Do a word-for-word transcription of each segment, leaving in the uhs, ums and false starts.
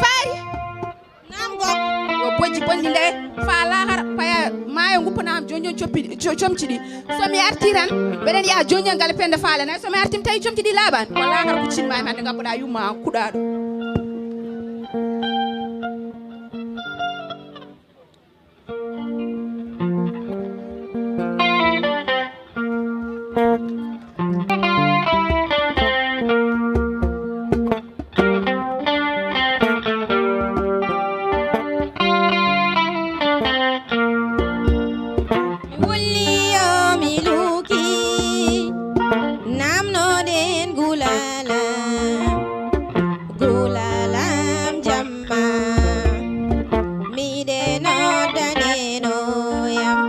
Faari. Naam, gok. Yo bojji bonɗi nde, faa laahara, paya maayo nguppanaam jooni jooni coppi-, co-, comci ɗi. So mi artii tan, mbeɗen yaha jooni jooni galle Penda Faal en. So mi artii mi tawi comci ɗi laaɓaani, ko laahara ko cinmaami hannde ngabboɗaa yumma an kuɗaaɗo. Mi wulli yo mi luuki, namnoɗen gulala, gulalam jamma, miɗe noddanenoyam.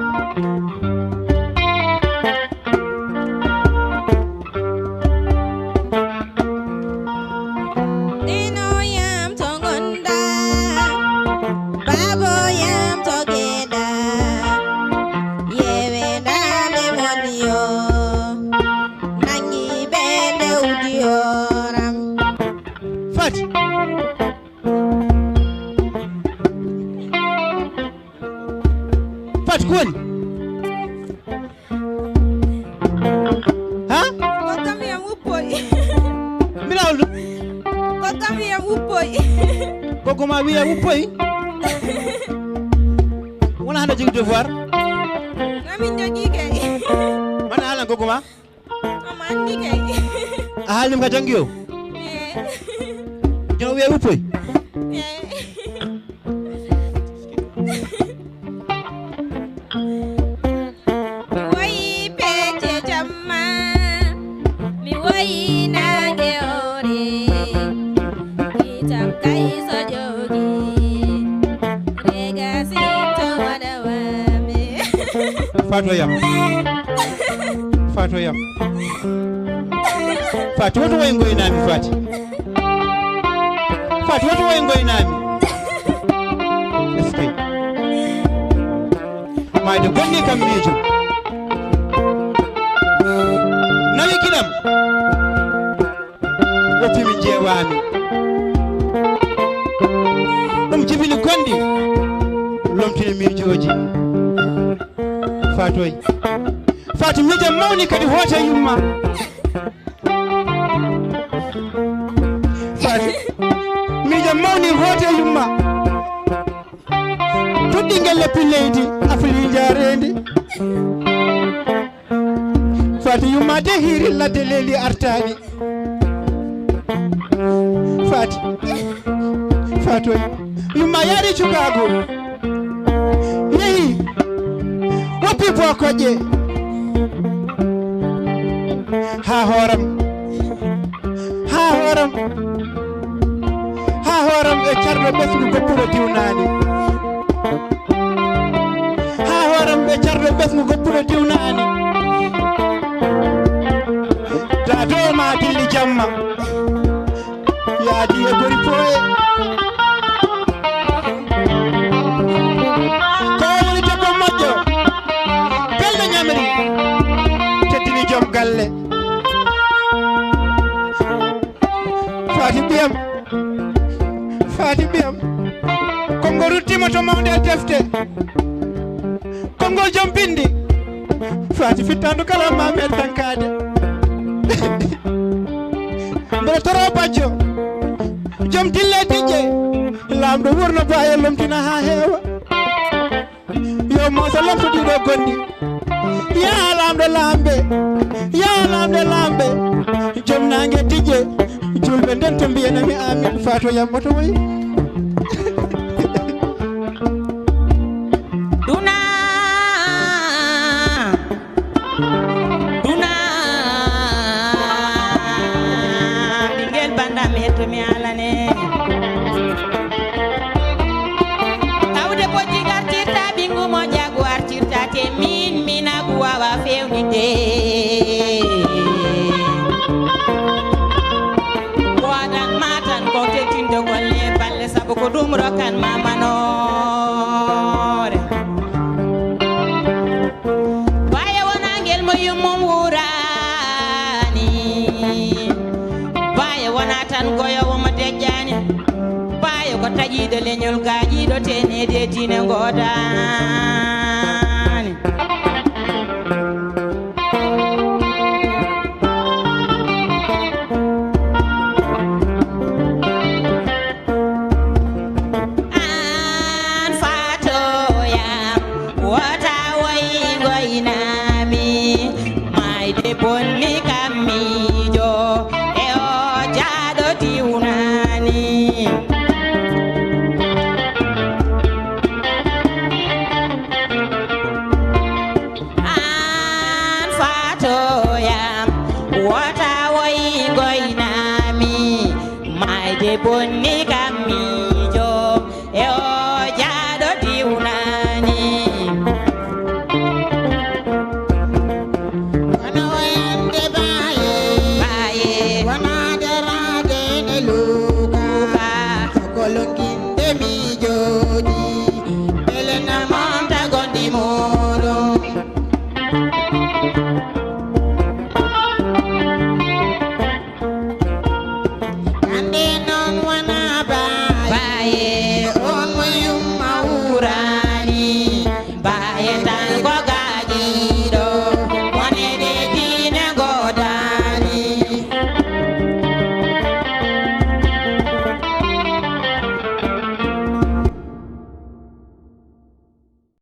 Nenoyam to gonda, baboyam to geda, yewe dame mon yo, nangi bende udioram. Fati. Fati ko woni? Ha? Ko kam wiyam wuppoy. Mbiɗa holɗum? Ko kam wiyam wuppoy. Ko ko ma wiya wuppoy? Wona hannde jogii devoir? Amin jogii kay. Mana haalan ko ko ma? Omo anndi kay. A haalnii mo ka janngi o? Eh. Joom wiya wuppoy? Eh. Woyi pecce jamma, mi woyi naange hoore, itam kay so joogi, rega sinto waɗa waame. Fatou yam. Fatou yam. Fatou, woto woyi ngoynaami, Fatou. Fatou, woto woyi ngoynaami. Est-ce que? Mayde gonni kam miijo. Nawi giɗam. Woppi mi jeewaami. Ɗum jibini gonɗi. Lomtini miijooji. Fatou. Fatou, miijo mawni kadi hoote yumma. Fatou, miijo mawni hoote yumma. Tuɗɗi ngelle pilleydi, afli njaareendi. Fatou, yumma de hiiri ladde leeli artaani. Fatou, Fatou, yumma yaari cukaagu. Yehi, woppi boo koƴƴe. Haa hooram. Haa hooram. Haa hooram e carɗo ɓesngu goppuɗo diwnaani. Haa hooram e carɗo ɓesngu goppuɗo diwnaani. Daado ma dilli jamma. Yaadi e bori pooye. Ko woni debbo moƴƴo. Belɗo ñamri. Teddini joom galle. Faati ɓiyam. Faati ɓiyam. Konngol ruttiima to mawnde e defte. Konngol jom binndi. Faati fittaandu kala ma meeɗ tankaade. Mbeɗa toro bajjo. Jom dille tijje. Laamɗo wurno baaye lomtina haa heewa. Yo Moussa lomto ɗiɗo gonɗi. Yaa laamɗo laamɓe. Yaa laamɗo laamɓe. Joom naange tijje. Julɓe nden to mbiyanami amin. Fatou yammoto woyi. Duna. Duna. Ɓinngel bandam hetto mi alane. Tawde bojji gartirta ɓinngu mo jagu artirta te min minagu wawa fewnide. Waɗan ma tan ko teddinde golle balle sabu ko ɗum rokan ma manoore. Waye wona ngel mo yummum wuura. Leñol gaaƴiiɗo teneede diine ngoodani. An faatoyam, wota woy ngoynami, mayde bonni kam miijo, e o jaaɗo diwnani. An faatoyam, wota woy ngoynami, mayde bonni kam miijo, e o jaaɗo diwnani. Wona wayande baaye, baaye. Wona daraade ne luuka, luuka. Sokolo kinde miijooji, mbele na monta gondi muuɗum. Hannde noon wona